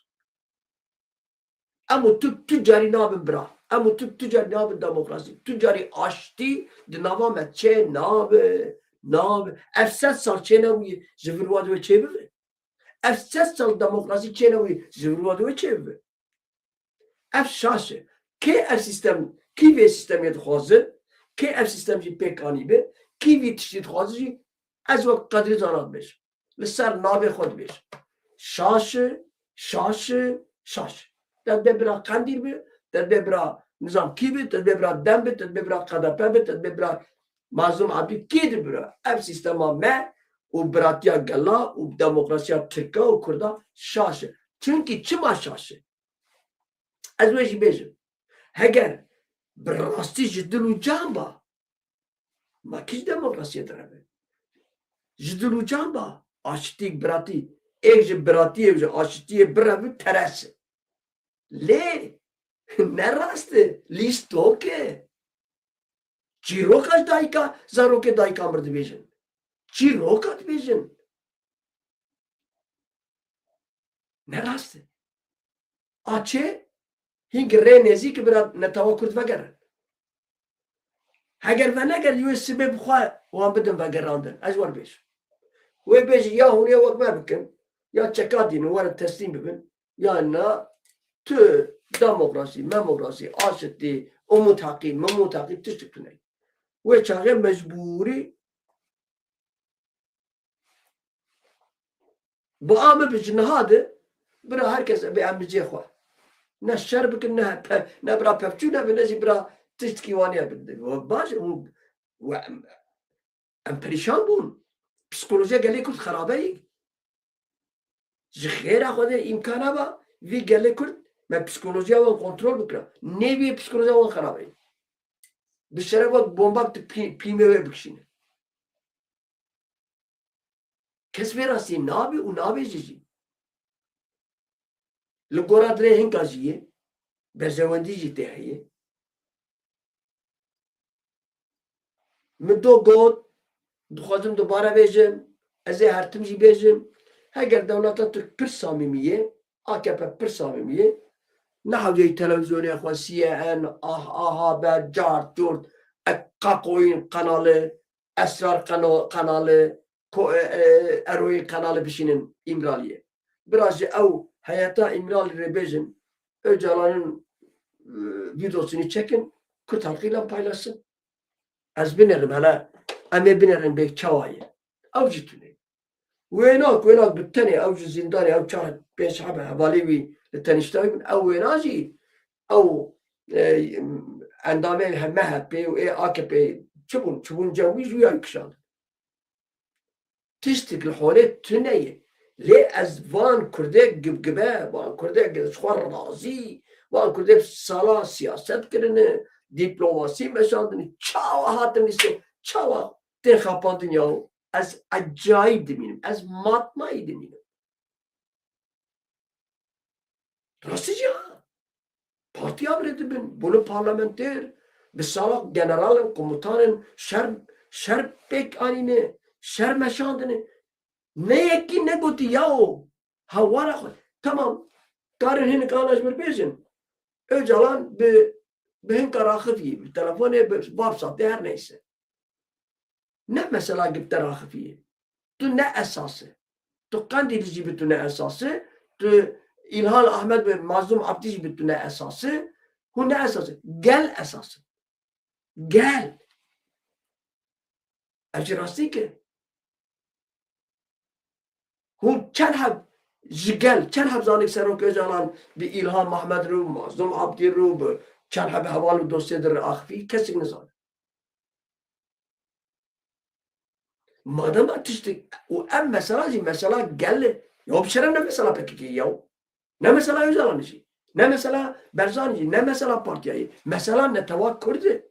Em û tu, tu carî nabin bira. Em û tu, tu carî nabin demokrasî. Tu carî aştî di nava me çê nabe, nabe. Ev sed sal çê nebûye, ji vir wa divê çê bibe. Ev sed sal demokrasî çênebûyî, ji vir wa divê çêbibe. Ev şaş e. Kê ev sîstem, kî vê sîstemê dixwaze, kê ev sîstem jî pêk anîbe, kî vî tiştî dixwaze jî, ez wek Qedrî Zana dibêjim. Li ser navê xwe dibêjim. Şaş e, şaş e, şaş e. Te dibê bira Qendîl be, te dibê bira nizam kî be, te dibê bira dem be, te dibê bira K D P be, te dibê bira Mazlûm Ebdî kê dibira? Ev sîstema me û biratiya gela û demokrasiya Tirka û Kurda şaş e. Çunkî çima şaş e? Ez wê jî bêjim. Heger bi rastî ji dil û can ba, ma kî ji demokrasiyê direve? Ji dil û can ba, aşitî, biratî, êk ji biratiyê û ji aşitiyê bireve teres e. Lê ne rast e, lîstok e. Çîroka ji dayika, zarokê dayika mir dibêjin. Çîroka dibêjin. Ne rast e. A çê hîn rê nêzîk bira netewa Kurd vegerin. Heger venegerin, wê sibê bi xwe wan bidin vegerandin. Ez wer bêjim. Wê bêjin ya hûn ê wek me bikin, ya çeka dînin, werin teslîm bibin. Ya na tu demokrasî, memokrasî, aşitî, umut heqî, mimut heqî tiştik tune. Wê çaxê mecbûrî bi a min bi ji niha de bira her kes bi em bi cê xwe. Ne şer bikin, ne pe-, ne bira pevçû nebin, ne jî bira tiştkî wan hebin. Baş e, û, û em, em perîşan bûn. Psikolojiya gelê Kurd xerabe yî. Ji xêra Xwedê îmkan heba vî gelê Kurd me psikolojiya wan kontrol bikira. Nêvî psikolojiya wan xerabe yî. Bi şeref wek bomba tu pî-, pîmê wê bikişîne. Kes vê rastiyê nabe û nabêje jî. Li gora dilê hinka jî ye, berjewendî jî tê heye. Min do got, dixwazim dubare bêjim, ez ê her tim jî bêjim, heger dewleta Tirk pir samîmî ye, A K P pir samîmî ye, nehewceyî televîzyonê xwe, C N N, ah, aha, be, cart, curt, e, Kakoyîn qenali, Esrar qeno-, qenali, ko-, e, e, Eroyîn qenali bişînin Îmraliyê. Bira ji ew heyeta Îmralî rê bêjin, Ocalan'ın, e, videosunu çekin, Kürt halkıyla paylaşsın. Ez binêrim hele, em ê binêrin bê çawa ye. Ew jî tune. Wênak, wênak bi tenê, ew ji zîndanê, ew çar pênc hebe hevalê wî li teniştayî bin, ew wêna jî, ew, e, endamê M H P û ê A K P çi bûn, çi bûn cem wî, ji wî ya kişandin. Tiştik li holê tune ye. Lê ez van Kurdê gibgibe, van Kurdê ji xwe razî, van Kurdê sala siyaset kirine, dîplomasî meşandine, çawa hatin lîsê, çawa tên xapandin ya. Ez ecayîb dimînim, ez matmayî dimînim. Rastî jî ha. Partiya bi rê dibin, bûne parlamenter, bi sala generalin, komutanên şer, şer pêk anîne, şer meşandine. Ne yekî negotî yaw, hewara xwe. Tamam, karin hinek ana ji min bêjin. Ocalan bi, bi hinka raxivî, bi telefonê, bi WhatsAppê her neyse. Ne mesela gifte raxifiyê. Tu ne esas e. Tu Qendîlî jî bi tu ne esas e. Tu İlhan Ahmet ve Mazlum Abdî jî bi tu ne esas e. Hûn ne esas e. Gel esas e. Gel. Ev jî rastî ke. Hûn çend heb ji gel, çend heb zanîk Serok Ocalan bi İlhan Mehmet re û Mazlum Abdî re û bi çend heb heval û dostê din re axifî? Kesik nizane. Madem ev tiştik û ev mesela jî mesela gel e. Ya bi şeref ne mesela P K K ye ya. Ne mesela Ocalan jî. Ne mesela Barzanî jî. Ne mesela partiya yê. Mesela netewa Kurd e.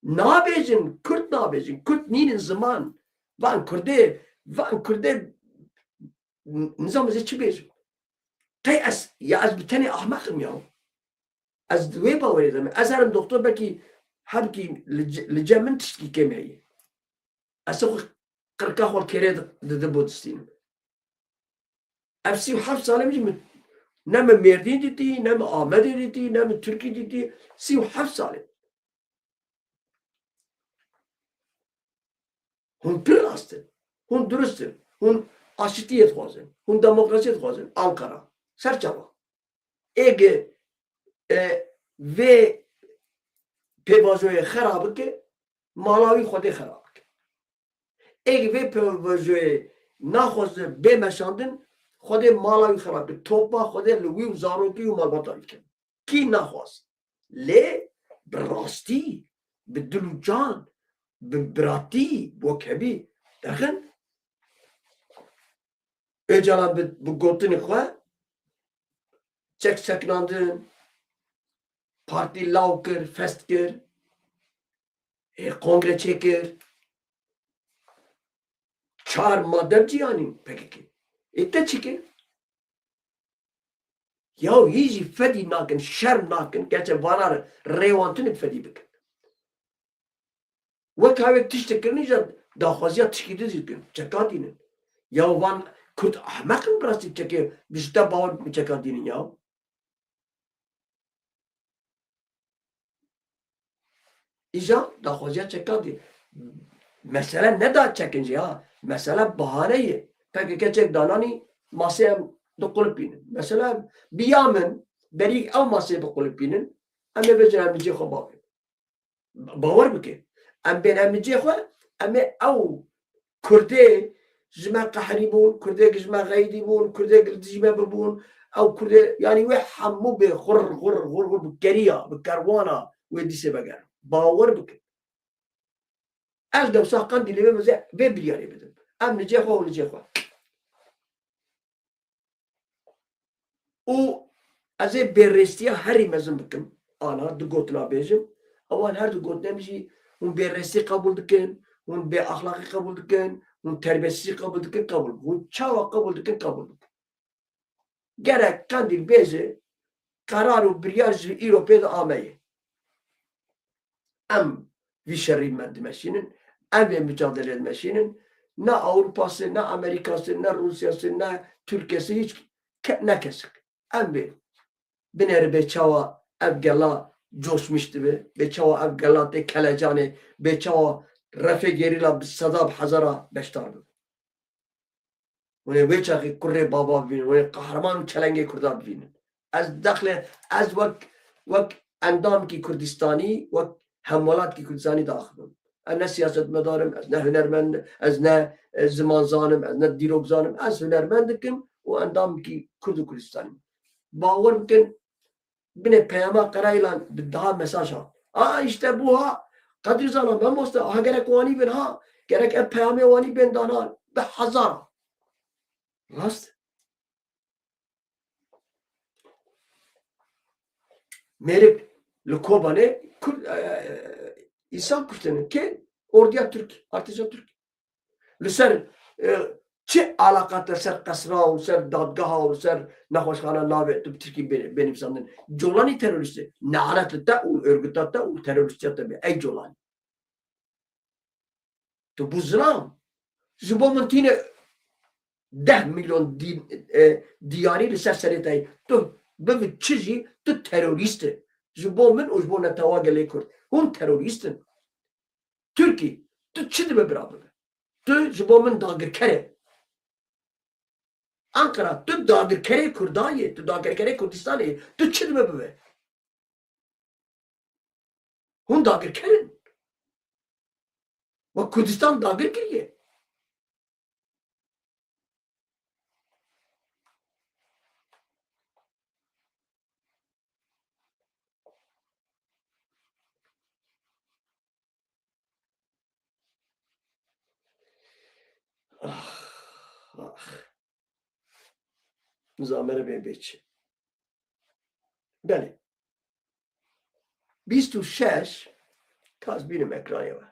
Nabêjin, Kurd nabêjin. Kurd nînin ziman. Van Kurdê, van Kurdê n-, nizam ez ê çi bêjim. Qey ez, ya ez bi tenê ahmeq im ya. Ez di wê bawerê de me. Ez herim doktor belkî hebkî li ce-, li cem min tiştkî kêm heye. Ez xwe qirka xwe kêrê di, di, di bo distînim. Ev sî û heft salê min jî min, ne min Mêrdîn dîtî, ne min Amedê dîtî, ne min Tirkî dîtî. Sî û heft salê. Hûn pir rast in. Hûn durust in. Hûn aşitiyê dixwazin. Hûn demokrasiyê dixwazin. Ankara. Ser çava. Êge, e, vê pêvajoyê xera bike, mala wî Xwedê xera bike. Êge vê pêvajoyê naxwaze bê meşandin, Xwedê mala wî xera bike. Topa Xwedê li wî û zarokî û malbata wî keve. Kî naxwaz. Lê bi rastî, bi dil û can, bi biratî, bi wekhevî derxin. Ocalan bi, bi gotinê xwe çek sekinandin, partî law kir, fest kir, ê, kongre çêkir. Çar madde cî anîn P K K. Ê te çi kir? Ya hî jî fedî nakin, şerm nakin, gerçe vana re rêwantinê fedî bikin. Wek havek tiştek kirin, îcar daxwaziya tişkî din jî dikin, çeka dînin. Ya van Kurd ahmeq in, bi rastî çekê, bi ji te bawer bi çeka dînin ya. Îja daxwaziya çeka dî. Mesele ne da çekin jî ha. Mesele bahane ye. P K K çek dananî masê em diqulipînin. Mesele bi ya min, berî ew masê biqulipînin, em ê vêjin em li cê xwe bavê. Bawer bike. Em bên em li cê xwe, em ê ew Kurdê ji me qehrî bûn, Kurdê ji me xeydî bûn, Kurdê li dijî me bibûn, ew Kurdê, yanî wê hemû bê xur, xur, xur, xur, bi keriya, bi kerwana wê dîsê vegerin. Bawer bikin. Ez dewsa Qendîlê bim, ez ê vê biryarê bidim. Em nicê xwe û nicê xwe. Û ez ê bêrêstiya herî mezin bikim. Ana, du gotina bêjim. Ewan her du gotinê min jî hûn bêrêstî qebûl dikin, hûn bêaxlaqî qebûl dikin, hûn terbiyesizî qebûl dikin, qebûl bikin. Hûn çawa qebûl dikin, qebûl bikin. Gerek Qendîl bêje, qerar û biryar ji îro pê de ameye. Em vî şerî me dimeşînin, em vê micadelê dimeşînin. Ne Ewropası, ne Amerikası, ne Rusyası, ne Türkiyesi, hiç ke-, ne kesik. Em vê binêre bê çawa ev gela coşmiş dibe, bê çawa ev gela tê kelecanê, bê çawa refê gerîla bi seda bi hezara beşdar bibe. Hûn ê wê çaxê kurê baba bibînin, hûn ê qehreman û çelengê Kurda bibînin. Ez dexlê, ez wek, wek endamkî Kurdistanî, wek hemwelatkî Kurdistanî diaxivim. Ez ne siyasetmedar im, ez ne hunermend, ez ne, e, zimanzan im, ez ne dîrokzan im. Ez hunermendik im û endamkî Kurd û Kurdistanî im. Bawer bikin, binê peyama qeraylan bi daha mesaj ha. A, işte bu ha. Kadir Zana, mamoste, ha gerek wanî bin ha. Gerek ev peyamê wanî bên dana. Bi hezar. Rast. Mêrik li Kobanê Kurd, e, e, e, insan kuştene. Kê? Ordiya Türk, artêşa Türk. Li ser, e, çi alaqat li ser qesra û li ser dadgeha û li ser nexweşxana navê tu bi tirkî bê-, bênivîsandin? Colanî terorîst e. Nealet li te û örgüta te û terorîstiya te bê. Ey Colanî. Tu bû zilam. Ji bo min tîne deh milyon dî-, e, diyarî li ser serê te ye. Tu bivi çi jî, tu terorîst e. Ji bo min û ji bo netewa gelê Kurd. Hûn terorîst in. Tirkî, tu çi dibe bira bibe? Tu ji bo min dagirker e. Ankara, tu dagirkerê Kurdan yê, tu dagirkerê Kurdistanê yê. Tu çi dibe bibe? Hûn dagirker in. We Kurdistan dagir kiriye. Ah, ah. Nizam mere bê bêçi. Belê. Bîst û şeş, ka ez bînim ekranê we.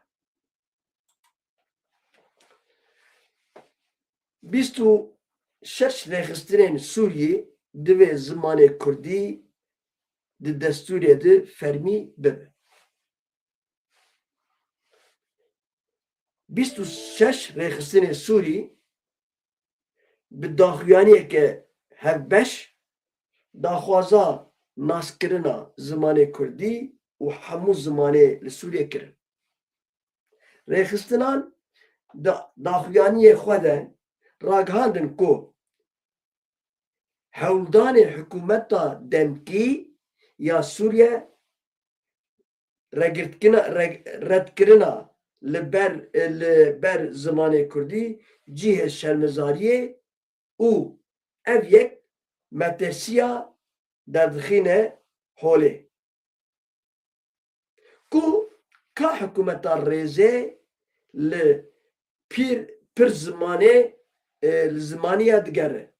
Bîst û şeş rêxistinên Sûriyê divê zimanê Kurdî di destûrê de fermî bibe. Bîst û şeş rêxistinên Sûrî bi daxuyaniyeke hevbeş daxwaza naskirina zimanê Kurdî û hemû zimanê li Sûriyê kirin. Rêxistinan di daxuyaniyê xwe de ragihandin ku hewldanê hikûmeta demkî ya Sûriye regirtkina-, reg-, redkirina li ber, li ber zimanê kurdî cihê şermezariyê û ev yek metirsiya derdixîne holê. Ku ka hikûmeta rêzê li pir, pir zimanê, e, li zimaniya digere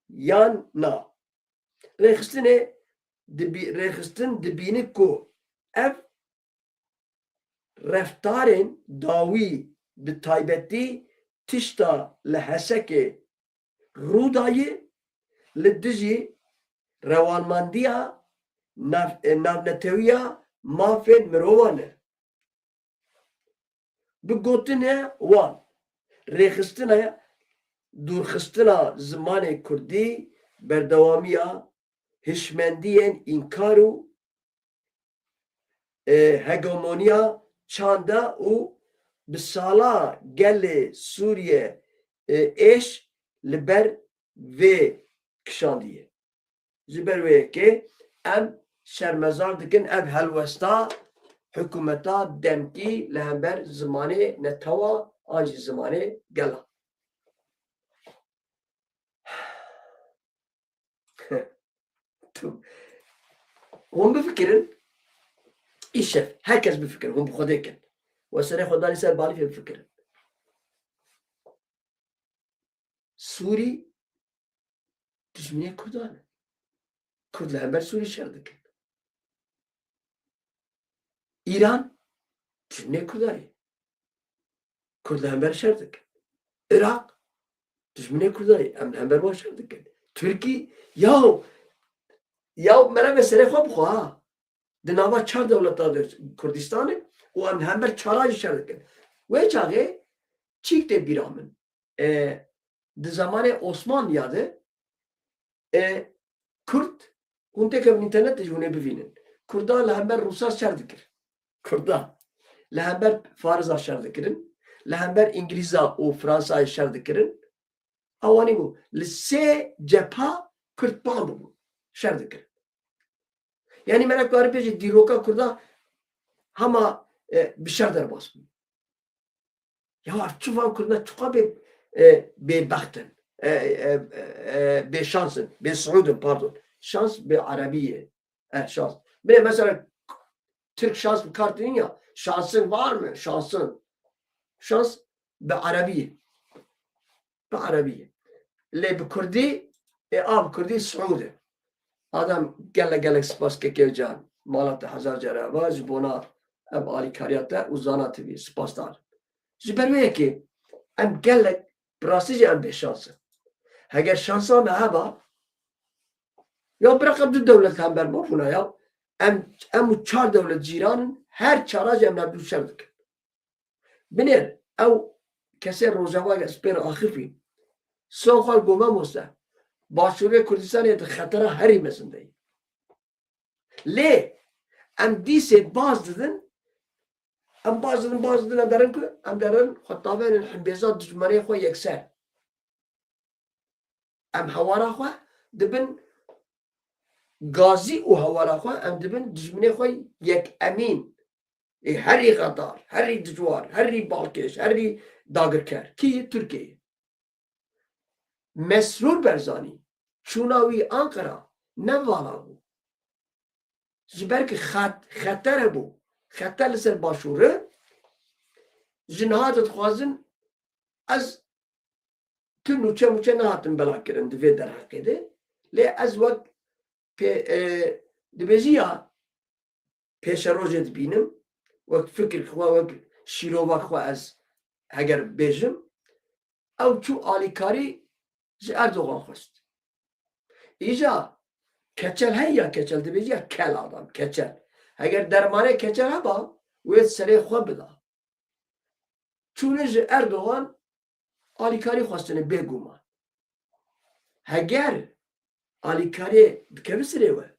yan na. Rêxistinê dibî-, rêxistin dibîne ku ev reftarên dawî bi taybetî tişta li Hesekê rû dayî li dijî rewanmandiya nav-, navnetewiya mafên mirovan e. Bi gotinê wan, rêxistina dûrxistina zimanê kurdî berdewamiya hişmendiyên înkar û, e, hegemoniya çanda û bi sala gelê Sûriye, e, êş li ber vê kişandiye. Ji ber wê yekê em şermezar dikin ev helwesta hikûmeta demkî li hember zimanê netewa an jî zimanê gela. Hûn bifikirin, îşev, herkes bifikirin, hûn bi Xwedê kin. We serê xwe danî ser balîfê bifikirin. Sûrî dijminê Kurdan e. Kurd li hember Sûrî şer dikin. Îran dijminê Kurdan e. Kurd li hember şer dikin. Iraq dijminê Kurdan e. Em li hember wan şer dikin. Tirkî, yaw, yaw, me re ve serê xwe bixwe ha. Di nava çar dewleta de Kurdistan e û em li hember çaran jî şer dikin. Wê çaxê çîk tê bîra min. E, di zemanê Osmanliya de, e, Kurd, hûn têkevin înternetê jî hûn ê bivînin. Kurda li hember Rûsa şer dikir. Kurda. Li hember Farisa şer dikirin. Li hember Îngilîza û Fransayê şer dikirin. Ewanî bû. Li sê cepha Kurd bang bû. Şer dikirin. Yanî me re karî bêjî dîroka Kurda hema, e, bi şer derbas bû. Ya ev çi van Kurda çiqa bê, e, bêbext in. E, e, e, e, bêşans in. Bêsiûd in, pardon. Şans bi erebî ye. E, şans. Binê mesela Tirk şans bi kar tînin ya. Şansın var mı? Şansın. Şans bi erebî ye. Bi erebî ye. Lê bi kurdî, ê a bi kurdî siûd e. Adam gelek gelek spas kekê can. Mala te hezar care ava ji bona ev alîkariya te û zana T V. Spasdar. Ji ber wê yekê em gelek bi rastî jî em bêşans in. Heger şansa me heba, ya biraqa du dewlet hember me bûna ya. Em, em û çar dewlet cîran in, her çara jî em hevdû şer dikin. Binêr, ew kesê Rojava ez pê re axifî. Soxal Gome Moste. Başûrê Kurdistanê di xetera herî mezin de ye. Lê em dîsê baz didin, em baz didin, baz didin, em derin ku, em derin xwe tavenin himbêza dijmanê xwe yekser. Em hewara xwe dibin gazî û hewara xwe em dibin dijminê xwe yek emîn. Ê herî xetar, herî dijwar, herî balkêş, herî dagirker. Kî? Tirkiye. Mesrûr Barzanî, çûna wî Ankara ne vala bû. Ji ber ku xet-, xeter hebû. Xeter li ser başûr e. Ji niha de dixwazin ez tu nûçe mûçe nehatin belakirin di vê derheqê de. Lê ez wek pê-, e, dibêjî ya pêşerojê dibînim, wek fikir xwe, wek şîrova xwe ez heger bêjim, ew çû alîkarî ji Erdogan xwest. Îja keçel heye ya keçel dibêjî ya kel adam, keçel. Heger dermanê keçel heba, wê serê xwe bida. Çûne ji Erdogan alîkarî xwestine bêguman. Heger alîkariyê dikeve serê we.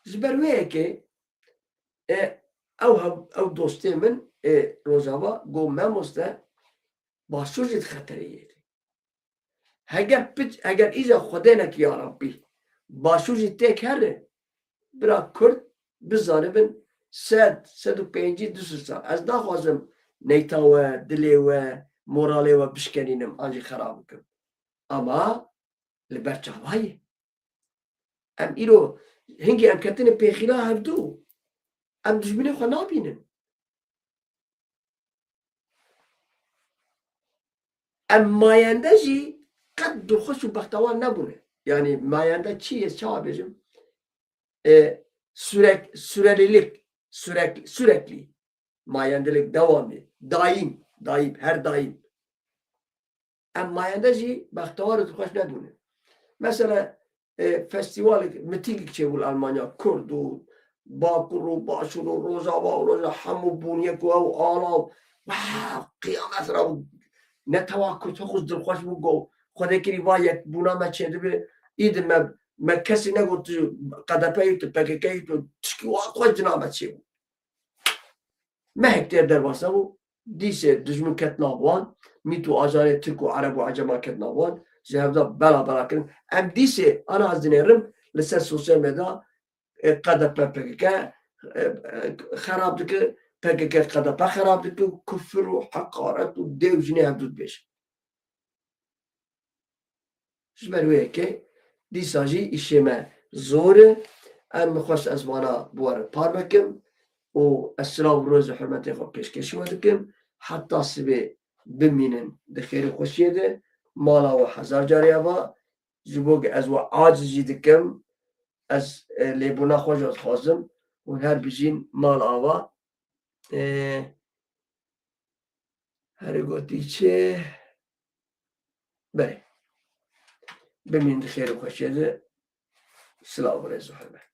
Ji ber wê yekê, e, ew hev-, ew dostê min ê Rojava got, Memoste, Başûr jî di xeterê yê de. Heger piç, heger îca Xwedê neke ya Rabbî, Başûr jî têk here, bira Kurd bizanibin sed, sed û pêncî, du sed sal. Ez naxwazim neyta we, dilê we, moralê we bişkenînim an jî xerab bikim. Ama li ber çava ye. Em îro hingî em ketine pêxîla hevdû. Em dijminê xwe nabînin. Em mayende jî qet dilxweş û bextewar nebûne. Yanî mayende çi ye, çawa bêjim? E, sürek-, sürelilik, sürek-, sürekli. Mayendelik, devamlı, daim, daim, her daim. Em mayende jî bextewar û dilxweş nebûne. Mesela, e, festîvalek, mitîngek çêbû li Almanya, Kurd û Bakur û Başûr û Rojava û Rojava hemû bûn yek û ew ala û, wow, qiyamet rabû. Netewa Kurd hixuz dilxweş bû, got, Xwedê kirî va yekbûna me çêdibe, îdî me, me kesî negot tu K D P yî, tu P K K yî, tu tişkî wa xweş cina me çêbû. Mehek tê derbas nebû, dîsê dijmin ket nav wan, mît û ajarê Tirk û Ereb û Eceman ket nav wan, ji hevda bela bela kirin. Em dîsê ana ez dinêrim li ser sosyal medya, e, K D P P K K, e, e, xerab dike, P K K K D P xerab dike û kufir û heqaret û dê û jinê hevdû dibêje. Ji ber wê yekê Dîsa jî îşê me zor e. Em min xwest ez vana bi we re par bikim û ez silav û rêz û hurmetê xwe pêşkêşî we dikim. Heta sibê bimînin di xêr û xweşiyê de. Mala we hezar carî ava. Ji bo ku ez we aciz jî dikim, ez, e, lêbûna xwe jî dixwazim. Hûn her bijîn mal ava. E, Herî gotî çi? Belê. Bimîn di xêr û xweşiyê de. Silav û rêz û hurmet.